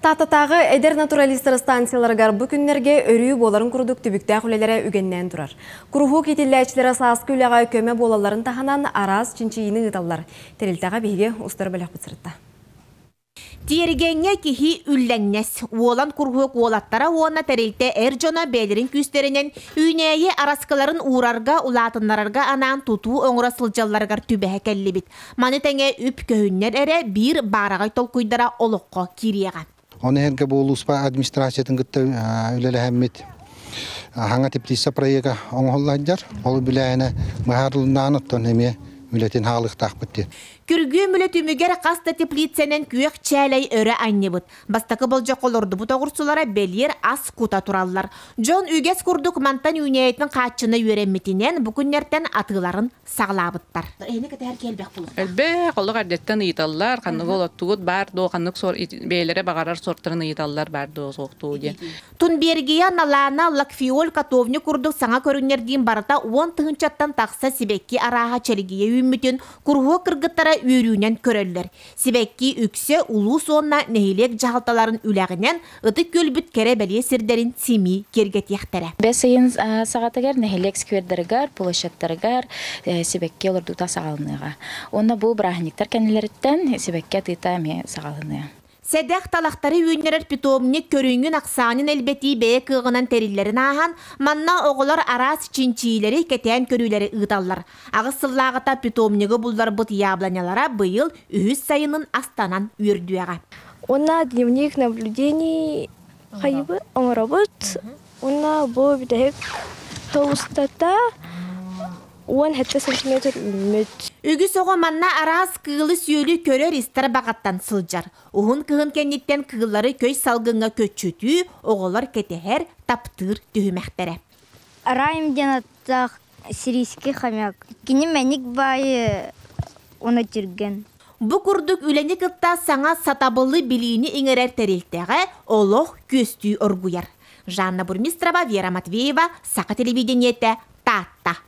Тааттатааҕы эдэр натуралистар станцияларыгар бу күннэргэ өрүү буоларын курдук түбүктээх үлэлэрэ үгэннээн турар. Куруһуок иитиллээччилэрэ сааскы үлэҕэ көмө буолалларын таһынан араас чинчийиини ыыталлар. Тэрилтэҕэ биһиги устар бөлөхпүт сырытта. Тиэргэҥҥэ киһи үллэҥнэс. Уолан куруһуок уолаттара уонна тэрилтэ эр дьоно бэйэлэрин күүстэринэн үүнээйи араскыларын уурарга, улаатыннарарга анаан тутуу оҥоро сылдьалларыгар түбэһэ кэллибит. Маны тэҥэ үп көһүннэр эрэ биир баараҕай толкуйдара олоххо киириэҕэ. Ону эргэ бу улууспа администрациятын кытта үлэлэһэммит хаҥа теплица проега оҥоһулла сылдьар. Ол үбүлээһинэ быһаарылыннаҕына оттон эмиэ үлэтин хаалыахтаахпыт диэн. Күргүөм үлэ түмүгэр хас да теплицэнэн күөх чээлэй өрө анньыбыт. Бастакы болдьоххо олордубут оҕурсулара бэлиэр ас кута тураллар. Дьон үгэс курдук мантан үүнээйитин хааччына үөрэммитинэн бу күннэртэн атыыларын саҕалаабыттар. Эһини кэтэһэр киһи элбэх буолуохтаах. Элбэх, олох эрдэттэн ыйыталлар, ханныгы олоттугут баар дуо, ханнык сор бэйэлэрэ баҕарар сортарын ыйыталлар баар дуо, суох дуу диэн. Тунбергия, Налана, Лакфиоль, Котовник курдук саҥа көрүҥнэрдиин барыта уон тыһыынчаттан тахса сибэкки арааһа чэлгийэ үүммүтүн куруһуок кыргыттара үөрүүнэн көрөллөр. Сибэкки үксэ улуус уонна нэһилиэк дьаһалталарын үлэҕинэн Ытык Күөлбүт кэрэ-бэлиэ сирдэрин симии киэргэтиэхтэрэ. Бэс ыйын саҕатыгар нэһилиэк сквердарыгар, площадьтарыгар сибэкки олордуута саҕаланыаҕа. Уонна бу бырааһынньыктар кэннилэриттэн сибэкки атыыта эмиэ саҕаланыа. Сэдэх талахтары үүннэрэр питомник көрүҥүн ахсаанын элбэтии бэйэ кыаҕынан тэриллэрин ааһан, манна оҕолор араас чинчийиилэри, кэтээн көрүүлэри ыыталлар. Аҕыс сыллааҕыта питомнигы булларбыт яблонялара быйыл үһүс сайынын астанан үөрдүөҕэ. Уонна дневник наблюдений хайыбы оҥоробут. Уонна бу бүтэһик тыл устата 17 сантиметр үүммүт. Үгүс оҕо манна араас кыылы-сүөлү көрөр-истэр баҕаттан сылдьар. Уһун кыһын кэнниттэн кыыллары көй салгыҥҥа көччүтүү оҕолор кэтэһэр, таптыыр түһүмэхтэрэ. Райм диэн аттаах сирийский хомяк. Кини мэник баайы уонна түргэн. Бу курдук үлэни кытта саҥа сатабылы билиини иҥэрэр тэрилтэҕэ олох күөстүү оргуйар. Жанна Бурмистрова, Вера Матвеева, Саха телевидениетэ, Таатта.